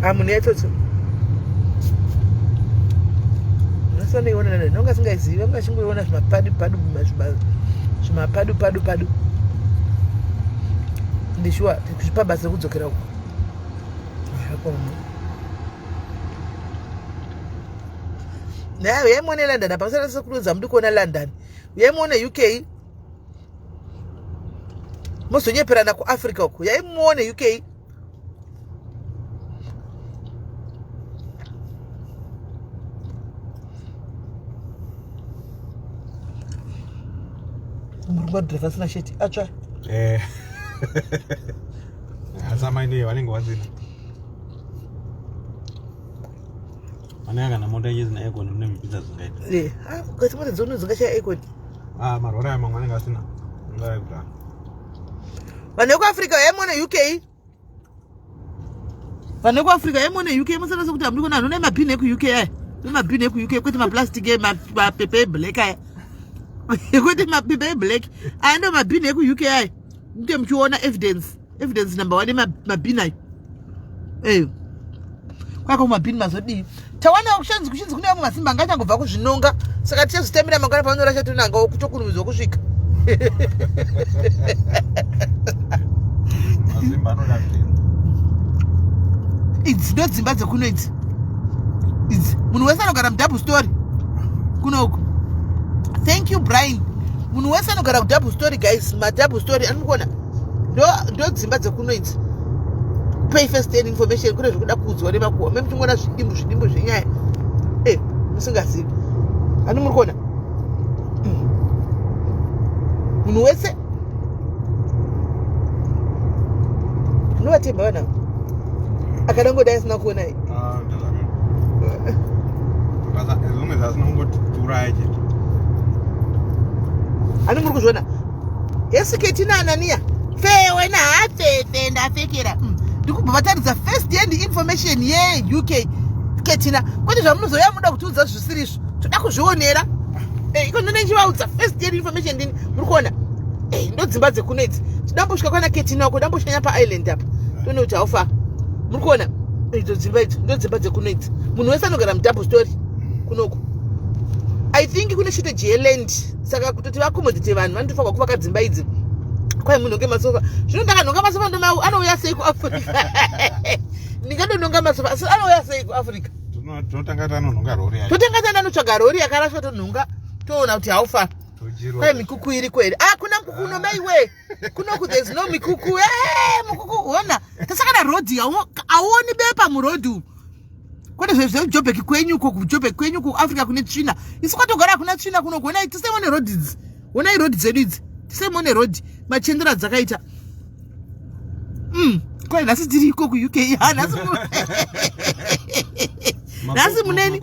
Amunhu yaitsotsi. Unosonoiona nani? Nonga singaizivi, vanga vachingoiona zvimapadu padu zvimapadu padu padu. Ndishuwa kuzvipa basa rekudzokera uko. Zvakaoma. Naye uyai muone London apa musana sekuronza muri kuona London. Uyai muone UK. Mozonyeperana kuAfrica uko. Uyai muone UK. Murungu adhirevha asina sheti atsva. Eh. Asi amai ndiye vanenge vasina. Vanenge kana mota isina aircon mune mipinza dzingaita. Eh, ah, kasi mota dzono dzingashaya aircon. Ah, marora aya mamwe anenge asina. Ngaya kudhara. Vanhu vekuAfrica yaimone UK. Vanhu vekuAfrica yaimone UK musana sekuti hamudi kuona vanhu mabhini ekuUK aya. Nemabhini ekuUK kwete maplastic mapepa eblack aya. Kwete mapepa eblack. Aya ndo mabhini ekuUK aya. Muke muchiona evidence. Evidence number 1 emabhini ayo. Eh. Kwako mabhini mazodii? Tawana kushanzi kuchinzi kune vamwe masimba anga achangobva kuzvinonga saka tichazvitamira mangwana pavanorasha tonanga kutokurumidzwa kusvika. Masimba anoda zvinhu. Idzi ndo dzimba dzekuno idzi. Idzi munhu wese anogara mudouble story kunoku. Thank you Brian. Munhu wese anogara kudouble story guys, madouble story anikuona. Ndo dzimba dzekuno idzi. Pay first hand information kune zvekuda kuudzwa nemakuhwa. Meme tingoona zvidimbu zvidimbu zvenyaya. Eh, musingazivi. Ani muri kuona? Munhu wese unovatemba vana akada ngodai asina kuona Ah, ndozvamene. Basa as long as asina kungotiuraya chete. Ani muri kuzviona? Yesiketi naAnania pfee wena hapfefe ndapfekera ndikubva vataridza first hand information yeUK ketina kwete zvamunozouya muda kutiudza zvisiri izvo toda kuzvionera iko ndine ndichivaudza first hand information ndini muri kuona ndo dzimba dzekuno idzi tidambosvika kwana ketina uko damboshanya paisland apa toone kuti haufa muri kuona idzo dzimba idzo ndo dzimba dzekuno idzi munhu wese anogara mudouble story kunoku. I think kune shortage yeland saka kutoti vaaccommodate vanhu vanotofanirwa kuvaka dzimba idzi. Kwai munhu masofa zvino ndakanhonga masofa ndomau anouya sei kuAfrica? Ndingadonhonga masofa asi anouya sei kuAfrica? Tinotanga tanonhonga rori yacho. Totanga tanotsvaga rori yakarashwa tonhonga toona kuti haufa. Kwai mikuku iriko here? Ah, kuna mukuku uno maiwe. Kunoku there's no mikuku. Eh, mukuku hona. Tasakana road auoni bepa muroad umu. Kwete zvekujobheki kwenyu uko, kujobheki kwenyu kuAfrica kune tsvina. Isu kwatogara hakuna tsvina kuno. Honai tisemone road idzi. Honai road dzedu idzi. Tisemone road machendera dzakaita. Kwai nhasi tiri iko kuUK. Ha nhasi nhasi muneni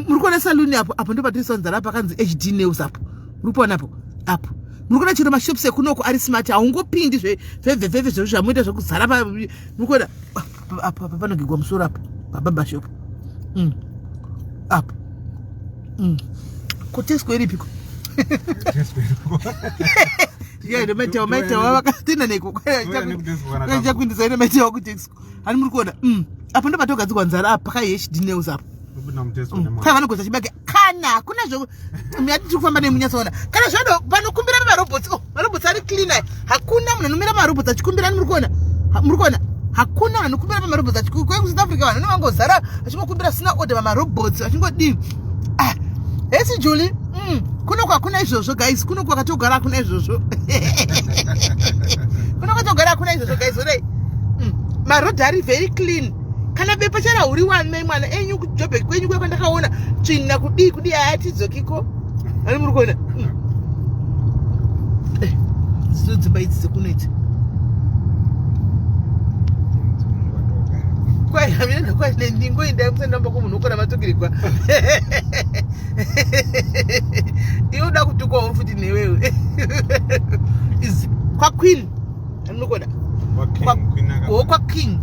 muri kuona saluni apo apo ndopatiri nzara pakanzi HD nails apo. Muri kuona apo apo. Muri kuona chero mashops ekunoko ari smart haungopindi zvevhevhevhe zvezvo zvamunoita zvekuzara pa muri kuona apo apa panogigwa musoro apo pababa shop. Apo. Ko Tesco iripiko? Tesco iripiko. Yeah, ndomaitawa maitawa vakatenda neko. Chakuindisa ine maitawa kuTesco. Hani muri kuona? Apo ndopatogadzirwa nzara apa pakai HD nails apo. Kana vanogoza chibage kana hakuna zvo mati tiri kufamba nemunyatsoona kana zvado panokumbira pamarobots. Oh, marobots ari clean aya. Hakuna munhu anomira pamarobots achikumbira. Muri kuona? Muri kuona? Hakuna vanhu anokumbira pamarobots achikumbira. KuSouth Africa vanhu vanongozara vachingokumbira sina order pamarobots vachingodii. Ah, hesi Julie. Kuno hakuna izvozvo guys. Kuno kwakatogara hakuna izvozvo. Kuno kwatogara hakuna izvozvo guys. Orai. Maroad ari very clean. Kana bepa chara huri wani mai mwana enyu kujobheki kwenyu kwekwa ndakaona tsvina kudii kudii hayatidzokiko. Ani muri kuona? Dzidzo dzimba idzi dzekuno idzi. Kwai hamina kwai ndingoenda musandamba kumunhu ukona matokirirwa. Iwe uda kutukwawo futi newewe. Izi kwa Queen. Munokona? Kwa King.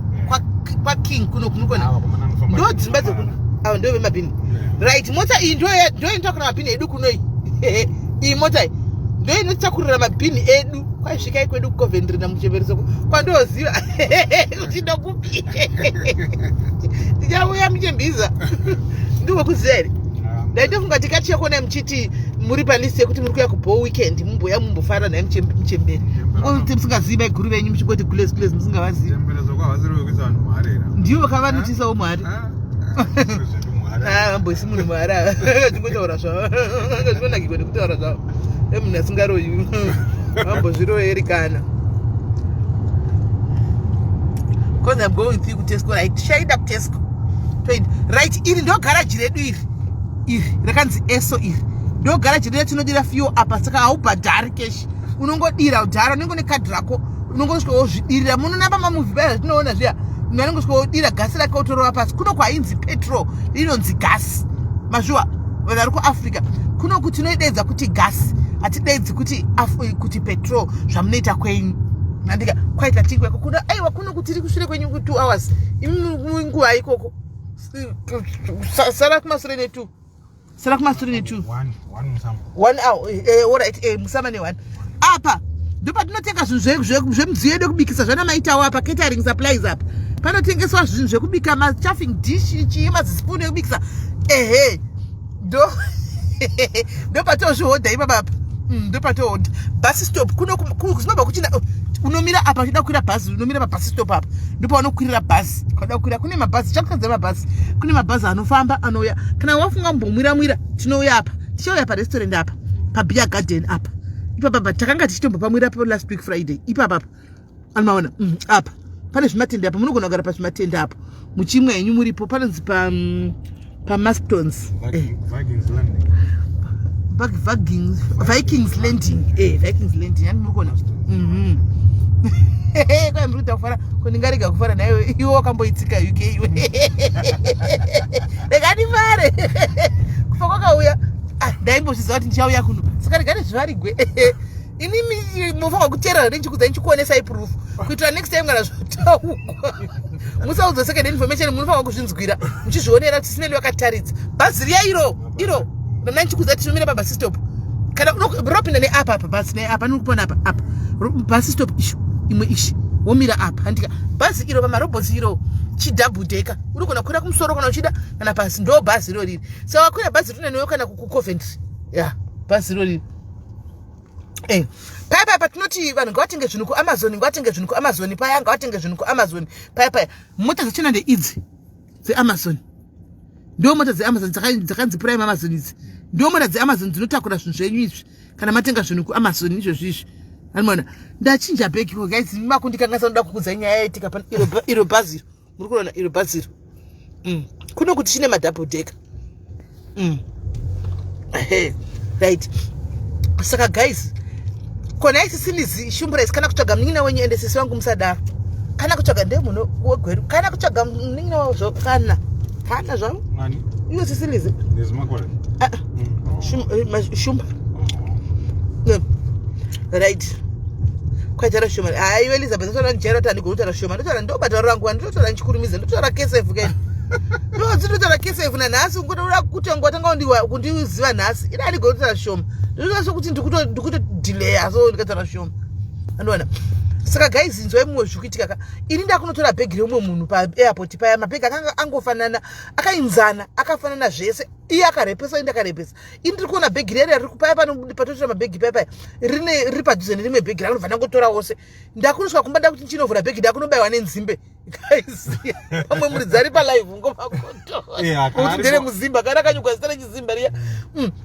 Kwa King kuno kunokona. Ndo dzimba dzekuno. Ava ndo vemabhini. Right, mota iyi ndo ndo inotakura mabhini edu kuno iyi. Iyi mota iyi ndo inotakurira mabhini edu. Kwaisvikai kwedu kuCoventry namuchembereso kwandoziva kuti ndokupi. Ndichauya muchembiza. Ndikokuziva here? Ndaitofunga tikachekona muchiti muri palist yekuti muri kuya kubho weekend mumboya mumbofara naye muchembere. Kuti musingazivi maiguru venyu muchingoti gulezi gulezi musingavazivi. Ndivo vakavanotisawo mwari. Ah, mboisi munhu mwari achingotaura zvavo zvinonakirwa nekutaura zvavo emunhu asingaroyi vambozviroyeri kana because I'm going through kuTesco right tichaenda kuTesco toenda right iri ndo garaji redu iri iri rakanzi Esso iri ndo garaji redu tinodira fuel apa saka haubhadhari cash unongodira udhara unenge une kadhi rako unongosvika wozvidirira munonamba mamovie paya zvatinoona zviya munhu anongosvika wodira gasi rake otorova pasi kuno kwainzi petrol inonzi gasi mazviwa vanhu vari kuAfrica kuno kuti tinoideedza kuti gasi hatideedzi kuti kuti petrol zvamunoita kwenyu andika kwaita tingweko kuno aiwa kuno kuti tiri kushure kwenyu ku 2 hours imi nguva ikoko sara kumasure ne2 sara kumasure ne2 one hour alright musama ne1 apa ndopatinotenga zvinhu zvemidziyo yedu yekubikisa zvana maitawo apa catering supplies apa panotengeswa zvinhu zvekubika machafing dish chii mazisipunu ekubikisa ehe ndo ndopatozvihodha ipapapa ndopatohodha bus stop kuno kuZimbabwe kuchina unomira apa uchida kukwira bhazi unomira pabus stop apa ndopaunokwirira bhazi ukada kukwira kune mabhazi chakutadza mabhazi kune mabhazi anofamba anouya kana wafunga mbomwira mwira tinouya apa tichauya parestaurant apa pabeer garden apa ipapapa takanga tichitombopamwira pa last week Friday ipapapa anomaona apa pane zvimatende apa munogona kugara pazvimatende apo muchimwa henyu muripo panonzi pa pamastons Vikings Landing Vikings Landing yani muri kuona kwai muri kuita kufara ko ndingarega kufara naiwe iwe wakamboitsika UK iwe rega ndifare kufa kwakauya ndaimbozviziva kuti ndichauya kuno saka rega ndizvivarigwe inimi mufanira kuteerera ndichikudza ndichikuonesai proof kuitira next time kana zvotaugwa musaudza second information munofanira kuzvinzwira muchizvionera kuti sineli vakataridza bhazi riya iro iro rana ndichikudza tinomira pabus stop kana ropinda neapa apa bhazi neapa nokupona apa apa bus stop isho imwe ishi womira apa handika bhazi iro pamarobots iro chidouble decker unogona kukwira kumusoro kana uchida kana pasi ndo bhazi iro riri saka wakwira bhazi rine newe kana kuCoventry ya bhazi iro riri paya paya patinoti vanhu ngavatenge zvinhu kuAmazon ngavatenge zvinhu kuAmazon paya ngavatenge zvinhu kuAmazon paya paya mota dzachona ndeidzi dzeAmazon ndo mota dzeAmazon dzakanzi Prime Amazon idzi ndo mota dzeAmazon dzinotakura zvinhu zvenyu izvi kana matenga zvinhu kuAmazon izvozvo izvi anoona ndachinja bhegi ko guys makundikanganisa noda kukudza nyaya yaitika pano iro bhazi iro muri kuona iro bhazi iro kuno kuti chine madouble decker Right saka guys kona isisinizi shumburais kana kutsvaga munin'ina wenyu ende sisi vangu musadaro kana kutsvaga nde munhu wegweru kana kutsvaga munin'ina wazvo kana kana zvavo iyo sisinizi shumba right kwaitaura shoma haiwe Elizabeth otaura ndichaira kuti handigoni kutaura shoma ndotaura ndobata rangu ndinotaura ndichikurumidza ndotaura kesefu keni ndinotaura kesefu nanhasi ungotoda kutanga watanga kundiziva nhasi ina handigoni kutaura shoma ndinotaura sokuti ndikutodhileya so ndikataura shoma andoona saka guys inzwai mumwe zviri kuitika ka ini ndakunotora bhegi reumwe munhu paairport paya mabhegi akanga angofanana akainzana akafanana zvese iye akarepesa ini ndakarepesa ini ndiri kuona bhegi rere riri kupaya patotora mabhegi paya paya rine riri padhuze nerimwe bhegi ranobva ndangotora wose ndakunosvika kumba ndakuti ndichinovhura bhegi ndakunobayiwa nenzimbe guys pamwe muridzi ari palive ngomakotokuti ndere muzimba kana akanyogwa zita rechizimba riya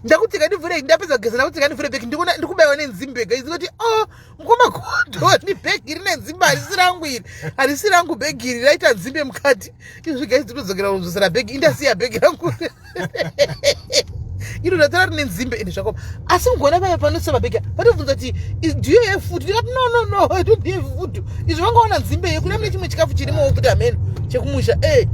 ndakuti kandivhure ndapedza kugeza ndakuti kandivhure bhegi ndikubayiwa nenzimbe guys ndikoti oh mukomakoto ni bhegi rine nzimbe harisi rangu iri harisi rangu bhegi iri raita nzimbe mukati izvi guys ndinodzokera kunzosera bhegi indasiya bhegi rangu iro ratora rine nzimbe ende zvakoma asi mugona vaya panoisa mabhegi vatobvunza kuti do you have food ndikati no no no I don't have food izvi vangaona nzimbe iyo kuna mune chimwe chikafu chirimowo futi hameno chekumusha e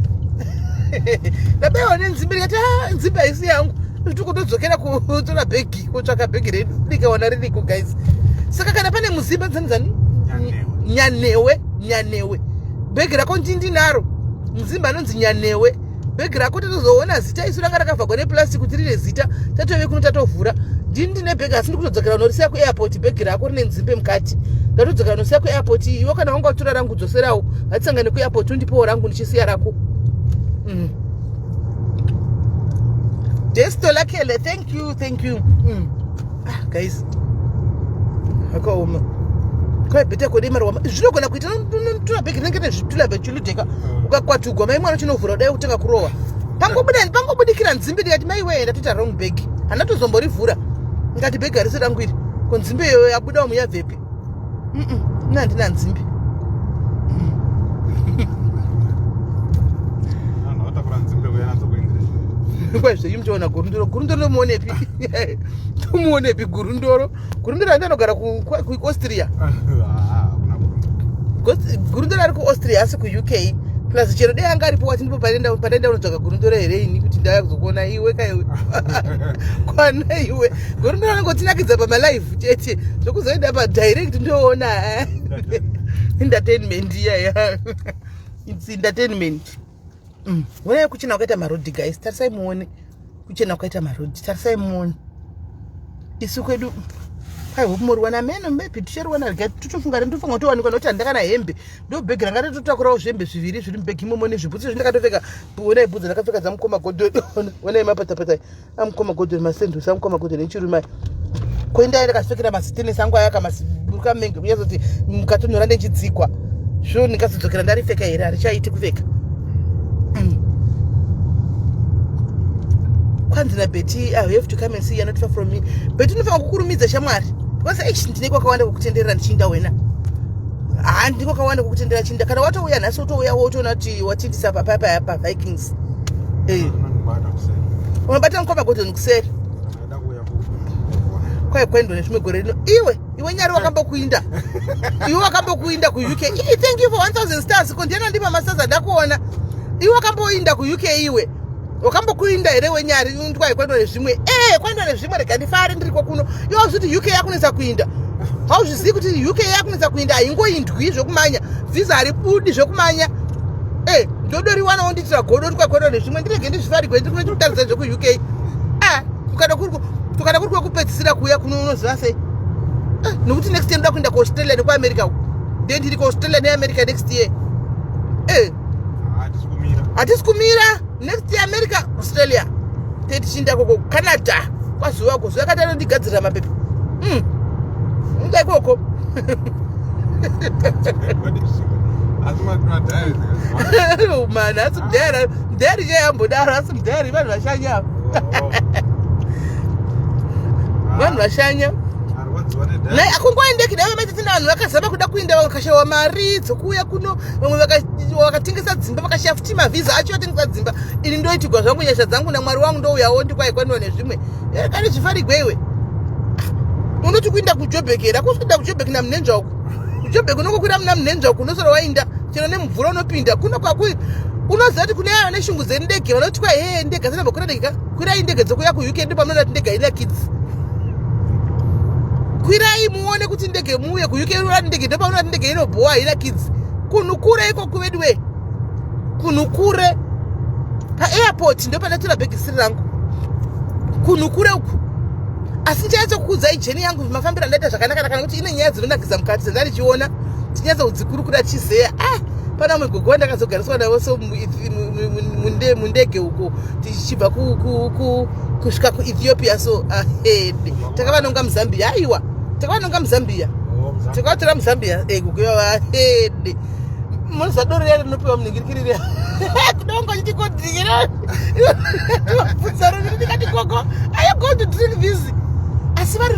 ndabaiwa nenzimbe ndikati a nzimbe haisi yangu tikutodzokera kutora bhegi kutsvaka bhegi redu rikaona ririko guys saka kana pane muzimba dzanizani nyanewe nyanewe bhegi rako ndindinaro muzimba anonzi nyanewe bhegi rako tatozoona zita isu ranga rakavhagwa neplastic kuti rine zita tatove kuno tatovhura Ndini ndine bhegi asi ndikutodzokera unorisiya kuairport. Bhegi rako rine nzimbe mukati, ndatodzokera unosiya kuairport. Iwe kana wanga utora rangu, dzoserawo. Ngatisangane kuairport, undipowo rangu ndichisiya rako. Desto lakele, thank you, thank you. Ah, guys, akaoma kwaibheta kwedemarwa. Zvinogona kuita tora bhegi rinenge nezvitula vechuludheka, ukakwatugwa mai mwana chinovhura kudai kutanga kurohwa. Pangobuda, pangobudikira nzimbe, ndikati, "Maiwe, ndatoita wrong bag." Handatozombori ngati bhegi harisi rangu iri. Ko nzimbe iyoyo yabuda umu yabvepi? Ina handina nzimbe. Vanhu vatakura nzimbe kuya nadzo kuEnglish. Kwazvenyu muchaona gurundoro. Gurundoro ndomuonepi? Tomuonepi gurundoro? Gurundoro handi anogara kuAustria. Ah, kuna Gurundoro ari kuAustria, asi kuUK plus chero dei anga aripo, wati ndipo pandaenda unotsvaga gurundoro here ini kuti ndauya kuzokuona iwe? Kaiwe, kwana iwe. Gurundoro anongotinakidza pamalive chete, zvokuzoenda padirect ndoona entertainment iyaya. It's entertainment. Onai kuchena kwakaita marodhi, guys. Tarisai muone kuchena kwakaita marodhi. Tarisai muone. Isu kwedu I hope muriwana meno, maybe tichariwana. Rega totofunga, ndofunga kutowanikwa nokuti handakana hembe. Ndo bhegi ranga ratotakurawo zvihembe zviviri zviri mubhegi imomo nezvibhutsu zvindakatopfeka. Onai bhutsu ndakapfeka dzamukoma Godoni. Onai mapatapata amukoma Godoni, masendusi amukoma Godoni echirume. Koendai ndakazvipfekera masitenesi angu aya kamasiburuka menge kunyazoti mukatonyora ndechidzikwa zvo ndingazodzokera ndaripfeka here? Harichaiti kupfeka. Kwanzi naBetty, "I have to come and see you, not far from me." Betty, unofanira kukurumidza shamwari, because eish, ndine kwakawanda kwekutenderera ndichiinda wena. Ha, ndine kwakawanda kwekutendera chinda. Kana watouya nhasi, utouya wotoona kuti watindisa papapa paVikings. Unondibata kuseri. Unobata mukoma Godoni kuseri. Ndaida kuuya kuona. Kwai kwendo nezvimwe gore rino. Iwe, iwe nyari, wakambokuinda iwe, wakambokuinda kuUK? Ii, thank you for 1000 stars. Ko ndiani andipa mastars andakuona? Iwe wakamboinda kuUK? Iwe wakambokuinda here wenyari? Ndwai kwendo nezvimwe e kwendo nezvimwe. Rega ndifare ndiriko kuno. Iwe uzviti UK yakunetsa kuinda, hauzvizivi kuti UK yakunetsa kuinda. Haingoindwi zvekumanya, vhisa haribudi zvekumanya. E ndodoriwanawo ndiitira godo kuti kwakwendo nezvimwe. Ndirege ndizvifarigwe, ndiri kuno kutaridza zvekuUK. A tukada kuri kwekupedzisira kuuya kuno, unoziva sei? Eh, nokuti next year ndoda kuenda kuAustralia nekuAmerica uku. Nde ndiri kuAustralia neAmerica next year. Hatisi kumira. Hatisi kumira. Next year America, Australia, tetichiinda koko Canada kwazuva ko zuva kati anondigadzirira mapepa. Inda ikoko. Asi madhayari. Man, asi mudhayari, mudhayari chayambodaro, asi mudhayari vanhu vashanya ava. Vanhu vashanya. Arwadziwa nedhayari. Nai akungoendeki dai vamaititi. Vanhu vakazama kuda kuinda, vakashayiwa mari dzokuuya kuno. Vamwe vakatengesa dzimba, vakashaya futi mavhiza acho, vatengesa dzimba. Ini ndoitigwa zvangu nyasha dzangu naMwari wangu, ndouyawo ndikwaikwandiwa nezvimwe. Kani zvifarigwe iwe. Unoti kuinda kuJobek here? Akusi kuinda kuJobek namunenzva uku. KuJobek unongokwira muna munenzva uku, unosora wainda chero nemumvura unopinda. Kuno kwaku unoziva kuti kune ava neshungu dzendege vanoti kwa he ndege dzinambokwira ndege ka. Kwirai ndege dzokuya kuUK, ndipo pamunoona kuti ndege haina kids. Kwirai muone kuti ndege, muuye kuUK unoona ndege, ndipo pamunoona kuti ndege inobhowa, haina kids. Kunhu kure ikoko vedu we, kunhu kure. Paairport ndo pandatora bhegisiri rangu. Kunhu kure uku. Asi ndichanyatsokuudzai journey yangu, mafambiro andaita zvakanaka, kana kuti ine nyaya dzinonakidza mukati dzandarichiona, tinyatsa kudzikurukura tichizeya. Ah, pana mumwe gogo wandakazogariswa navo so mundege uko tichibva kusvika kuEthiopia. So ahede takavanonga muZambia. Aiwa, takavanonga muZambia. Takavatora muZambia. Gogo ivava ahede munoziva doro riya rinopiwa munhingirikiriri kudongo chichikodhikira bvunza ruri. Ndikati, "Gogo, are you going to drink this?" Asi vari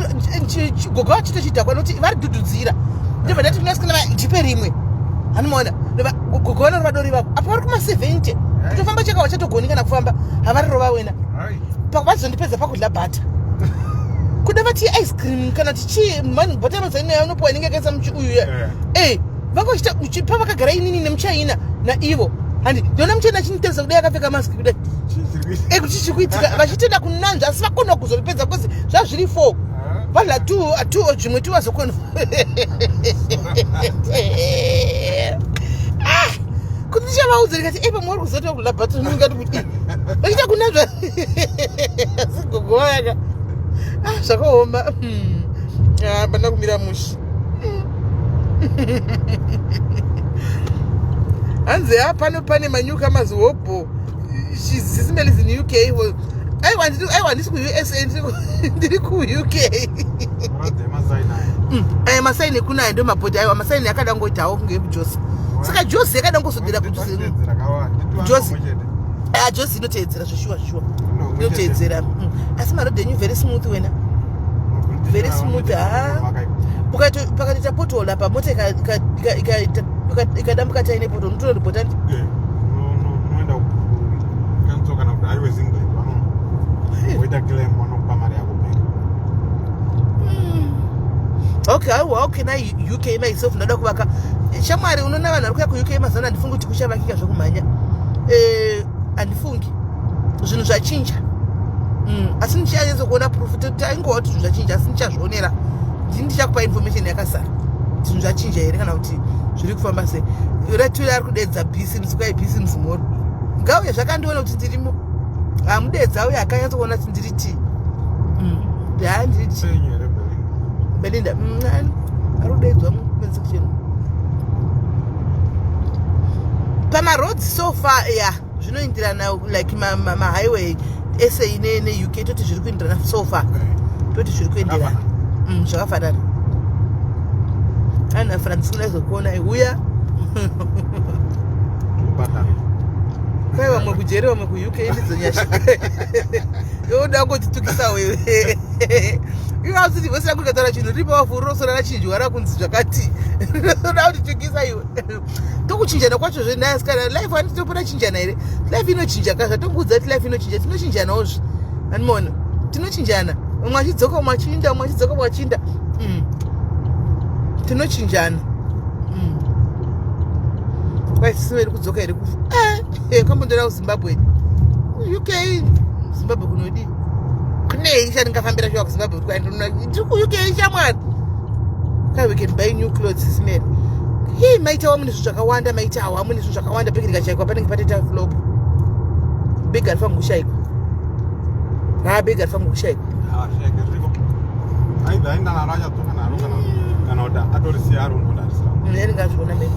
gogo vachitochidhakwa nokuti vari dhudhudzira. Ndobva ndati kunasikana, "Ndipe rimwe." Hanimaona gogo vanorova doro ivavo apa vari kuma70, kutofamba chaka vachatogoni kana kufamba, havarirova wena. Vazondipedza pakudla bhata kuda vati ice cream kana tichii bhata mazaino unopiwa inenge yakaisa muchiuyu ya. E vanga vachiita pavakagara inini nemuchaina naivo, handi ndiona muchaina achinditarisa kudai akapfeka mask kudai ekuti chikuitika, vachitenda kunanzva, asi vakona kuzoripedza because zvazviri four vadla two two zvimwe two vazokona. Ah, kuti ndichavaudza ndikati, "E pamwe uri kuzoti kudla bhata," ndingati kuti vachiita kunanzva, asi gogo vayaka. Ah, zvakaoma. Ah, pana kumira mushe. Hanzi ha pano pane manyuka mazihobho. Sis Melly is in UK. Aiwa ndiri aiwa ndisi ku-USA ndiri ku-UK. Aya masaini ekunayo ndo mabhodhi aiwa masaini akada ngoitawo kunge ekujosi. Saka Josi yakada ngosodera kudhuze. Josi. Ah, Josi inoteedzera zveshuwa zveshuwa. Inoteedzera. Asi marodhi enyu very smooth wena. Very smooth ha. Pakatoita pothole apa mota ikadambuka taine pothole unotoripota ndi. Unoenda kukanzuru kana kuti highways England vanoita claim vanokupa mari yako back. Okay, aiwa okay na UK myself ndoda kuvaka. Shamwari unoona vanhu vari kuya kuUK mazana handifungi kuti kuchavakika zvekumhanya. Handifungi. Zvinhu zvachinja. Asi ndichanyatso kuona proof taingova kuti zvinhu zvachinja asi ndichazvionera. Ndini ndichakupa information yakazara. Zvinhu zvachinja here kana kuti zviri kufamba sei. Raturi ari kudedza bisi kwai bisi muzimoro. Ngauye zvakandiona kuti ndirimo. Amudedza uye akanyatso kuona kuti ndiri tii. Ndiri tii. Belinda, ari kudedzwa musection. Pamaroads so far, yeah, zvinoenderana like mahighway SA neUK toti zviri kuenderana so far. Toti zviri kuenderana. Zvakafanana. Ana Francisco ndazokuona uya. Kwai vamwe kujeri vamwe kuUK ndidzo nyasha. Yoda kungotitukisa wewe. Iwe asiti vose rako rikataura chinhu riri pawafuru rosora rachinjwa rakunzi zvakati. Roda kutitukisa iwe. Tokuchinjana kwacho zve nhai asikana life handiti topota chinjana here? Life inochinja ka zvatongoudza kuti life inochinja tinochinjanawo zve. Andimaona tinochinjana umwe achidzoka umwe achiinda umwe achidzoka umwe achiinda. Tinochinjana. Kwai sisi vedu kudzoka here kufa? Kwambondoenda kuZimbabwe. UK Zimbabwe kunodii? Kunei chandingafambira shuwa kuZimbabwe kuti kwaendonona ndiri kuUK shamwari. Kai we can buy new clothes Sis Melly. Hii maita wa mune zvinhu zvakawanda maita awa mune zvinhu zvakawanda bhegi rikashaikwa panenge patoita flop. Bhegi harifanirwi kushaikwa. Ha bhegi harifanirwi kushaikwa. Aidha aenda naro achadzoka naro kana kuti atorisiya ari unodarisira. Neni ngazviona maybe.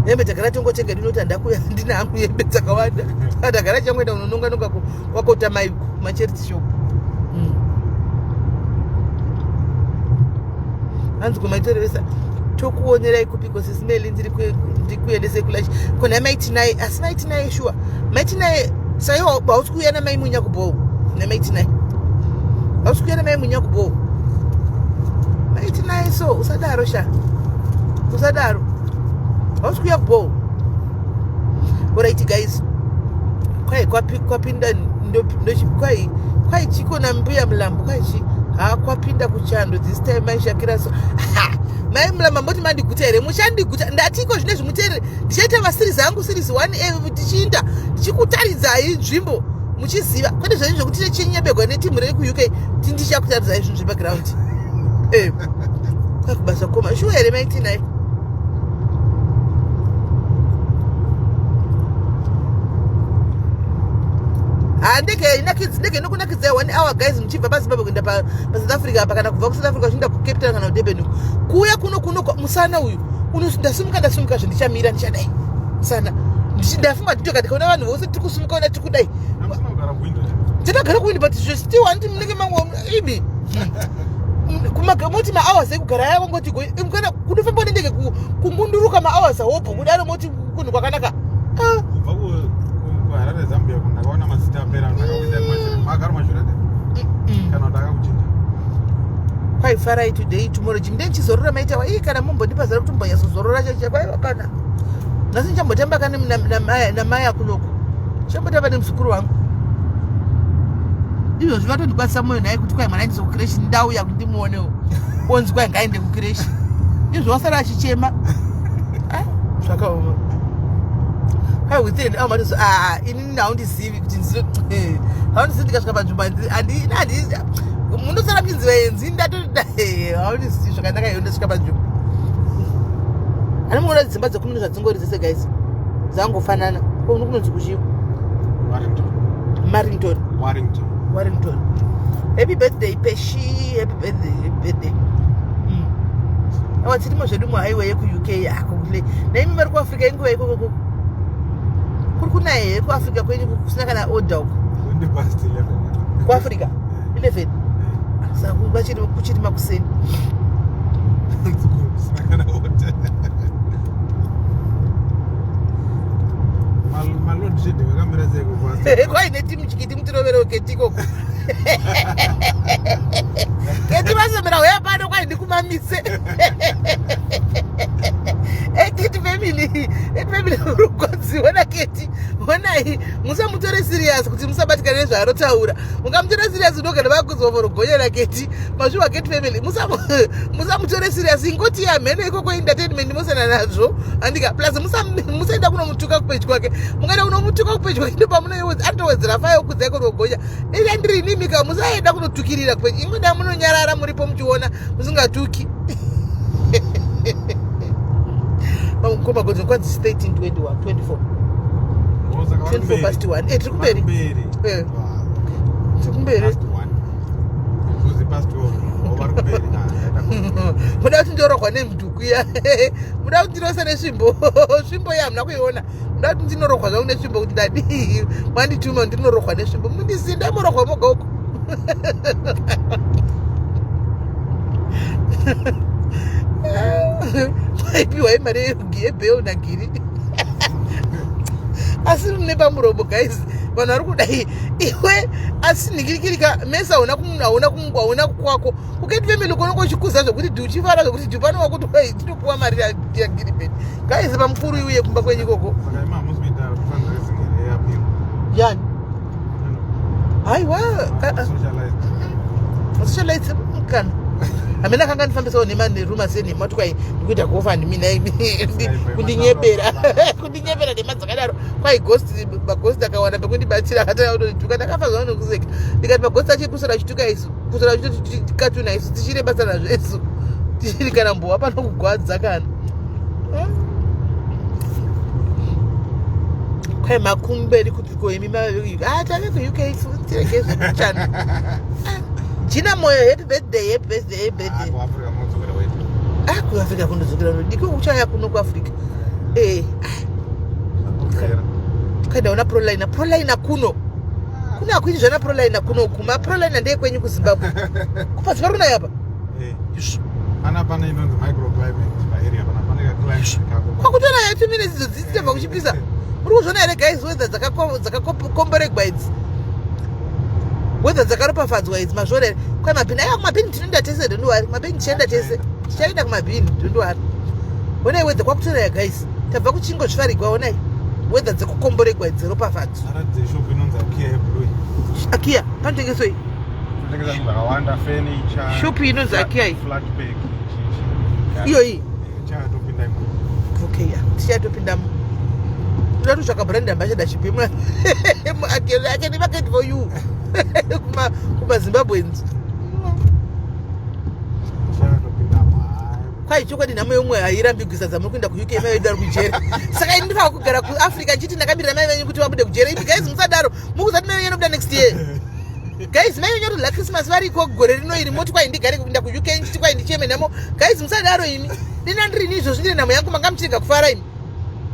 Hembe tagara tongotenga ndinoti handakuya ndina hangu hembe dzakawanda. Tagara changoenda unononga nonga kwakota mai kumacharity shop. Hanzi kumaitorevesa tokuonerai kupiko Sis Melly ndiri ndikuendese kulunch. Kona maitinai asi maitinai shuwa. Maitinai saiwa hausi kuuya namai munya kubhowo. Namaitinai. Hausi kuuya namai munya kubhowo. Maitinai so usadaro sha. Usadaro. Hausi kuuya kubhowo. Alright guys. Kwai kwapinda ndochi kwai kwai chiko na mbuya Mulambo kwai chi ha kwapinda kuchando this time mai Shakira so ha mai Mulambo mboti mandiguta here muchandiguta ndatiko zvine zvimuteerere ndichaita maseries angu series 1 tichiinda ndichikutaridzai nzvimbo muchiziva kwete zvenyu zvekuti tichinyebegwa netimu rei kuUK kuti ndichakutaridzai zvinhu zvebackground. Kwai kubasa koma shuwa here maitinai? Handege inakidzi ndege inokunakidzai 1 hour guys muchibva paZimbabwe kuenda paSouth Africa apa kana kubva kuSouth Africa uchienda kuCape Town kana kuDurban. Kuuya kuno kuno musana uyu ndasimuka ndasimuka zve ndichamira ndichadai musana ndafunga nditoka ndikaona vanhu vose tiri kusimuka ona tiri kudai. Ndinogara kuwindo but zve still handiti munenge mangu ibi. Moti mahours ekugara aya kongoti kana kunofamba nendege kungunduruka mahours hobho kudaro moti kunhu kwakanaka. Kubva kuHarare Zambia ndakaona mazita apera ndakakuita magaro mashure kana kuti akakuchinja. Kwai farai today tomorrow chimde ndichizorora maita wa kana mumbondipa zara kuti mumbonyatsozorora chacho kwaiwa kana nhasi ndichambotamba kane namai akunoku ndichambotamba nemuzukuru wangu izvozvi vatondikwatisa mwoyo naye kuti kwai mwana aendese kukireshi ndauya kuti ndimuonewo onzi kwai ngaende kukireshi izvo wasara achichema. Zvakaoma. Kwai within an hour matozo ah inini haundizivi kuti haundizivi ndikasvika panzvimbo handi munosara muchinzi vaenzi ndatoda haundizivi zvakanaka iyo ndasvika panzvimbo. Anomuona dzimba dzekumino zvadzingori dzese guys dzangofanana. Ko kunonzi kuchii? Warrington. Marrington. Warrington. Warrington. Happy birthday Peshi, happy birthday, happy birthday. Awa tirimo zvedu muhighway yekuUK ako kule. Naimi vari kuAfrica inguva ikoko koko. Kuri kunaya here kuAfrica kwenyu kusina kana order uko? 20 past 11. KuAfrica 11. Saka vachiri kuchiri makuseni. Kusina kana order. Maload shedding akamira sei kuFast? Kwaine timu chikiti mutiroverewo keti ikoko. Keti vasomera huya pano kwai ndikumamise. Keti family, Keti family urikwadziwa naKeti. Honai, musamutore serious kuti musabatikana nezvaanotaura. Mukamutore serious unogara vakudzwa vorogonya naKeti. Mazviwa Keti family, musamutore serious. Ingoti yamheno ikoko entertainment mosiyana nazvo. Andika plus musaenda kunomutuka kupage kwake. Mukaenda kunomutuka kupage kwake ndopamunoiwedza anotowedzera fire kudzai kurogonya. Ida ndiri inimika musaenda kunotukirira kupage. Ingoda munonyarara muripo muchiona musingatuki. Mukoma Godwin kwanzi 13 21 24. Oh, saka vari 24 kumberi. past 1. Tiri kumberi. Vari kumberi. Tiri kumberi. Past 1. Kuzi past 12. Oh, vari kumberi. Ah, ndaenda Muda kuti ndorohwa nemudhuku iya. Muda kuti ndirosa nesvimbo. Svimbo iya hamuna kuiona. Muda kuti ndinorohwa zvangu nesvimbo kuti ndadii. Mandituma ndinorohwa nesvimbo. Mundisiye ndamorohwa moga uko. Maipiwa imari yebheu nagiri. Asi mune pamuromo guys. Vanhu vari kudai iwe asi nhingirikirika mese hauna hauna hauna kwako kuKeti family ukonongo uchikuza zvekuti dhi uchifara zvekuti dhi pano wakuti wai tinopuwa mari yagiribheni guys pamukuru iuye kumba kwenyu ikoko. Saka imi hamusi kuita fundraising here yeappeal? Yani haiwa. Socialite. Socialite kana hamena kanga ndifambisawo nemaruma senhema kuti kwai ndikuita GoFundMe naimi kundinyepera kundinyepera nhema dzakadaro. Kwai ghost maghost akawanda pekundibatsira akatanga kutondituka. Ndakafa zvavo nekuseka ndikati maghost achiri kuswera achituka isu kuswera achitotikatuna isu tichine basa nazvo isu tichiri kana mbowa pano kugwadza kana kwai makumberi kupiko imi tave kuUK tirege zvekuchana. Gina Moyo, happy birthday, happy birthday, happy birthday. Ah, kuAfrica munodzokera weti. Ah, kuAfrica kundodzokera diko uchaya kuno kuAfrica Zvakupera. Kaendaona proliner proliner kuno kuno hakuiti zvana proliner kunoku. Maproliner ndeyekwenyu kuZimbabwe kupasi pari kunaya apa. Pana pane inonzi microclimate paarea pana pane kaclimate kako. Kwakutonaya 2 minutes idzo dzichitobva kuchipisa. Muri kuzviona here guys weather dzakakomboregwa idzi weather dzakaropafadzwa idzi mazviona here? Kwai mabhini aiwa kumabhini tinoenda tese, don't worry. Mabhini tichaenda tese, tichaenda kumabhini, don't worry. Honai weather kwakutonaya guys, tabva kuchingo zvifarigwa. Honai weather dzekukomboregwa idzi dzeropafadzo. Aratidze shop inonzi Akia yeblue. Akia panotengeswei? Inotengesa zvinhu zvakawanda, furniture. Shop inonzi Akia iyi? Flat pack. Chichi. Iyoyi? Chatopinda imomo. Okay, ya tichatopindamo. Toda kutsvaka brand ambassador chipi I can market for you kumaZimbabweans. Chatopindamo. Hayi. Kwai chokwadi nhamo yomwe hairambi kuisa dzamuri kuenda kuUK mai vedu vari kujere. Saka ini ndifaa kugara kuAfrica nchiti ndakamirira mai venyu kuti vabude kujere. Imi guys musadaro mukuzati mai venyu anobuda next year. Guys, mai venyu la Christmas variko gore rino iri moti kwai ndigare kuenda kuUK nchiti kwai ndicheme nhamo. Guys, musadaro imi. Dina ndirini izvozvi ndine nhamo yangu manga muchirega kufara imi.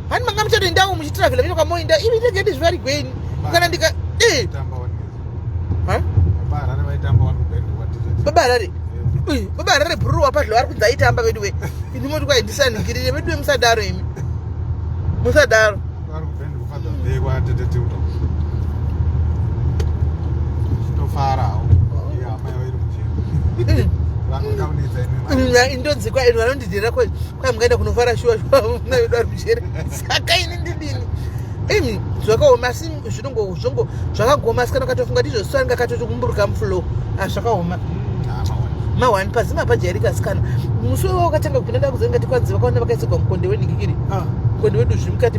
Hani manga muchatoendawo muchitravhela mucho kwamoenda imi ndege ndizvivarigweni kana ndika Tamba wani. Ha? Baba Harare vaitamba wani kubhendi kwatizoti. Baba Harare. Ui, baba Harare bhururu wapadlo vari kunzi aitamba vedu we. Ini moti kwai ndisanhingirire vedu we, musadaro imi, musadaro. Vari kubhendi kuFather's Day kwatete Tilda. Chitofarawo. Iye hama yavo iri mujeri. Vanoda kunetsa imi. Indonzikwa inu vanondidhirira kwai kwai mungaenda kunofara shuwa shuwa mai vedu vari mujeri. Saka ini ndidini imi? Zvakaoma asi zvinongo zvongo zvakagoma asi kana ukatofunga ndizvo siwange akatokumburuka muflow. Ah, zvakaoma. Ma1 pazima pajairika asikana musi wewe wakatanga kupinda ndakuzenga tikwanzi vakaona vakaisirwa mukonde wenhingikiri mukonde wedu zviri mukati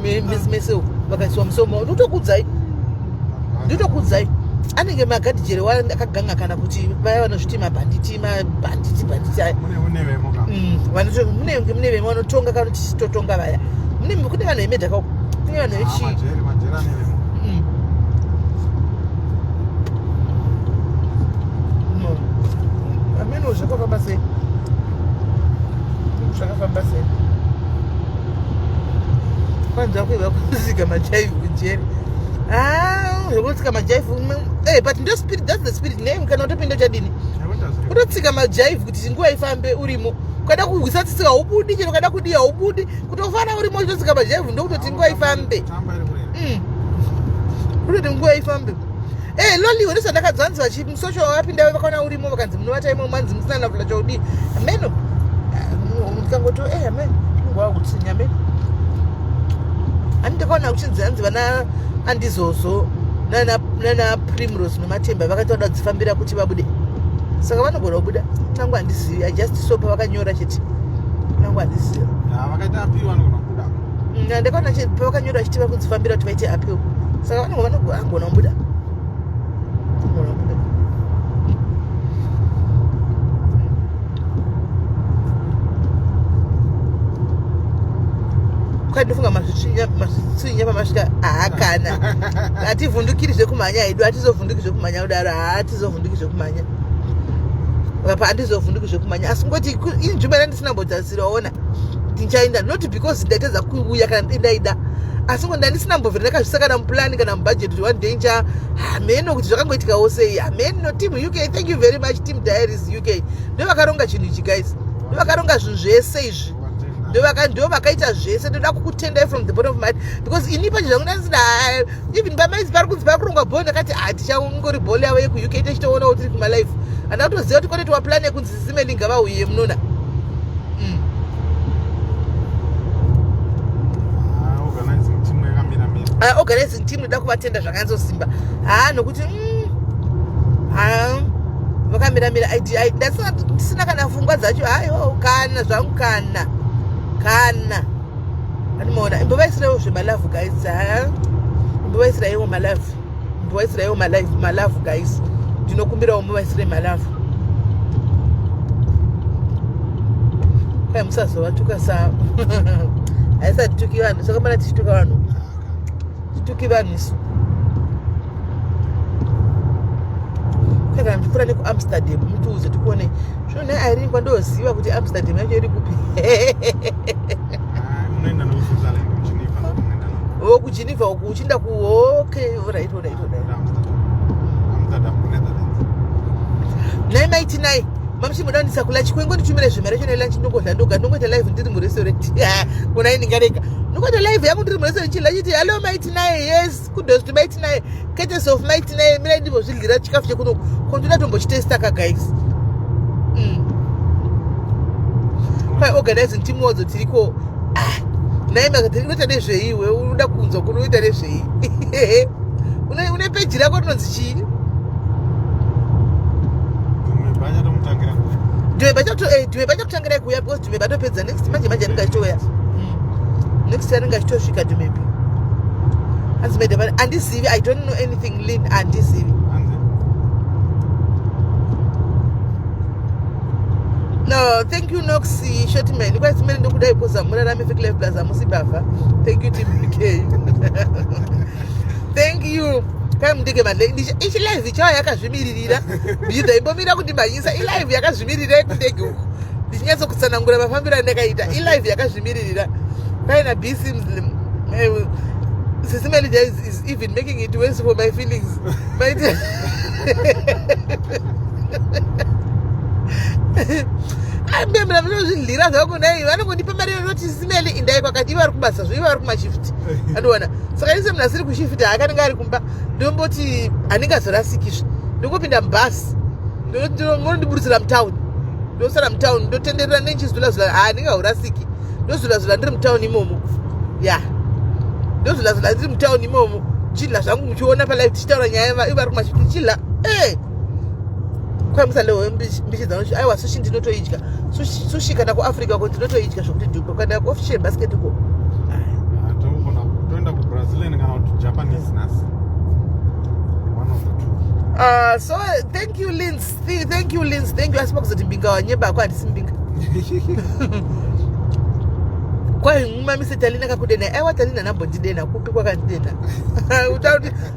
mese umu vakaiswa musomo. Ndotokuudzai, ndotokuudzai anenge magadhijere akaganga kana kuti vaya vanozviti mabhanditi mabhanditi bhanditi aya. Mune mune vemo ka. Munenge mune vemo vanotonga kana kuti tichitotonga vaya. Kune vanhu vemedhaka uko kune vanhu vechi Majeri majeri ane vemo. mujeri. Ah, zvekutsika majaifu. Eh, but ndo spirit, that's the spirit name kana utopinda uchadini? Kutotsika majaifu kuti nguva ifambe urimo. Ukada kuhwisa tsitsika haubudi chero ukada kudii haubudi. Kutofana urimo uchitotsika majaifu ndokutoti nguva ifambe. Kutoti nguva ifambe. Eh, loli wena sandakadzanzi vachi musocial wapinda vakaona urimo vakanzi munovata imo manzi musina navula chaudii. Ameno. Ndikangoto eh ameno. Nguva kutsinya ameno. Ani ndakaona kuchinzi hanzi vana andizozo nana nana Primrose nematemba vakati vada kudzifambira kuti vabude. Saka vanogona kubuda. Nangu handizivi. I just saw pavakanyora chete. Nangu handizivi. Vakaita appeal vanogona kubuda. Ndakaona pavakanyora chete vari kudzifambira kuti vaite appeal. Saka vanenge vanogona kubuda. Vanogona kubuda. Kwai ndofunga mazvitsvinya pamasvika haakana hativhundukiri zvekumhanya hedu hatizovhunduki zvekumhanya kudaro hatizovhunduki zvekumhanya apa handizovhunduki zvekumhanya asi ngoti inzvimbo yandisina kumbotarisira waona ndichaenda not because ndaitadza kuuya kana ndaida asi ngo ndandisina mbovhera ndakazvisa kana muplan kana mubudget kuti one danger hameno kuti zvakangoitikawo sei hameno. Team UK, thank you very much. Team Diaries UK ndo vakaronga chinhu ichi guys, ndo vakaronga zvinhu zvese izvi, ndo vakaita zvese. Ndoda kukutendai from the bottom of my heart because ini pacho zvangu ndandisina even pamaizi pari kunzi pari kurongwa ball, ndakati hatichangori ball yavo yekuUK tichitoona kuti tiri kumalife. Handina kutoziva kuti kwatoitwa plan yekunzi simeli ngavauye munona. Organizing team yakamira-mira. Organizing team ndoda kuvatenda zvakanyatsosimba haa nokuti ha vakamiramira. Ndisina kana pfungwa dzacho haiwa kana zvangu kana kana andimaona. Imbovaisiraiwo zvemalove guys, ha imbovaisiraiwo malove, imbovaisiraiwo malove guys. Ndinokumbirawo muvaisire malove. Kai musazovatuka sa haisati tuki vanhu saka mana tichituka vanhu, tituki vanhu isu. Kana muchipfuura nekuAmsterdam mutiudze tikuone zvino. Nhai Irene, kwandoziva kuti Amsterdam yacho iri kupi? Munoenda nokuSwitzerland, kuGeneva ndokunoenda. O, kuGeneva uku uchienda ku okay, alright. Amsterdam, Amsterdam kuNetherlands. Nhai maiti nai mamuchimboda kundisa kulunch kwengo nditumire zvimari yacho nelunch ndongodla ndoga ndongoita live ndiri murestaurant. Kuna ndingarega ndongoita live yangu ndiri murestaurant chidla chiti hello maiti nai, yes, kudos to maiti nai, courtesy of maiti nai. Mirai ndimbozvidlira chikafu chekuno kondoda tombochitesta ka guys. Kwai organizing team wadzo tiriko. Ah, nhai makati unoita nezvei iwe? Unoda kunzwa kuti unoita nezvei? Une peji rako rinonzi chii? Dhumeba achatomutangira kuya. Dhumeba achakutangirai kuuya because Dhumeba atopedza next manje manje anenge achitouya next, anenge achitosvika Dhumeba. Hanzi madam handizivi, I don't know anything lin, handizivi. Hanzi No, thank you Nox Shortman. Kwasimene ndokudai because murarame fake life plus hamusi bavha. Thank you team UK, thank you. Kai mundege madle ichi live ichava yakazvimiririra bhidha imbomira kundimhanyisa. Ilive yakazvimiririra yekundege uku ndichinyatsokutsanangura mafambiro andakaita. Ilive yakazvimiririra paina bc. Sisi Manager is even making it worse for my feelings. Maiti ambembera munozvidlira zvako nai vanongondipa mari yonoti simeli indai kwakati ivo vari kubasa zvo ivo vari kumashift andiona. Saka ise munhu asiri kushift haakanenge ari kumba ndomboti handingazorasikizve ndongopinda mubhasi munondiburutsira mutauni ndosara mutauni ndotenderera nenchizulazula handingaurasiki ndozulazula ndiri mutauni imomo ya ndozulazula ndiri mutauni imomo chidla zvangu muchiona palive tichitaura nyaya ivo vari kumashift ndichidla e kwamusalewo mbichi dzano. Aiwa, sushi ndinotoidya sushi kana kuAfrica ko ndinotoidya zvokuti dhuko kana kuFish Basket ko. Togona toenda kuBrazilian kana kuti Japanese nhasi, one of the two. So thank you Lins, thank you Lins, thank you. Asi pakuzoti mbinga wanyebako handisi mbinga. Kwai mamise Talina kakudena. Aiwa, Talina nambondidena kupi? Kwakandidena kuti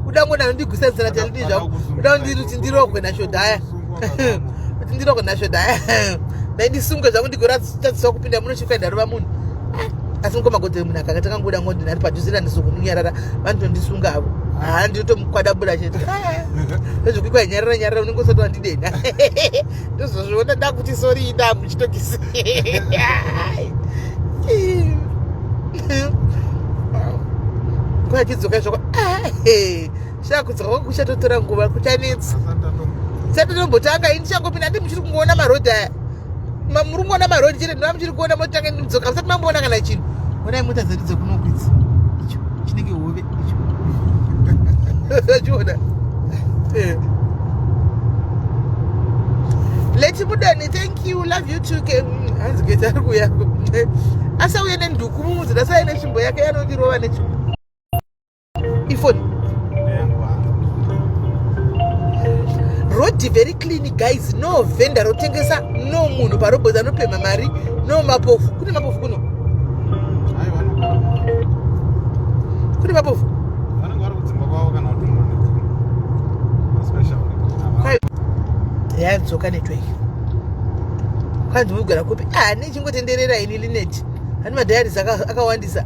udangona nondigusadzira Talini zvako uda kuti ndirogwe nashodhaya kuti ndirogwe nashodhaya ndaindisungwe zvangu ndigoradziswa kupinda muno chikuenda rova munhu. Asi mukoma Godfrey munhu akanga takangoda ngondi ari padhuze nandizokumunyarara vanotondisunga avo. Haa ndinotomukwadabura chete. Ndozvekuikwa nyarara nyarara unenge usati wandidena. Ndozozviona ndakuti sorry ida muchitokisi. Kwachidzoka zvako. Shakudzoka kwako kuchatotora nguva kuchanetsa. Sati tombotanga ini ndichangopinda ndi muchiri kungoona marodhi aya. Muri kungoona marodhi chete ndova muchiri kuona motanga ndidzoka musati mamboona kana chinhu. Onai mota dzedu dzekunokwidza. Icho chinenge hove icho. Achiona. Eh. Leti Mudeni, thank you. Love you too. Hanzi geta ari kuuya. Asauye nenduku mumudzi, asauye netsvimbo yake yanondirova netsvimbo. Ifoni. Road very clean guys, no vendor rotengesa, no munhu parobot anopemha mari, no mapofu. Kune mapofu kuno? Kune mapofu? Yadzoka network. Kwanzi mugara kupi? Ah, nechingotenderera ini Linet. Ani madiaries akawandisa.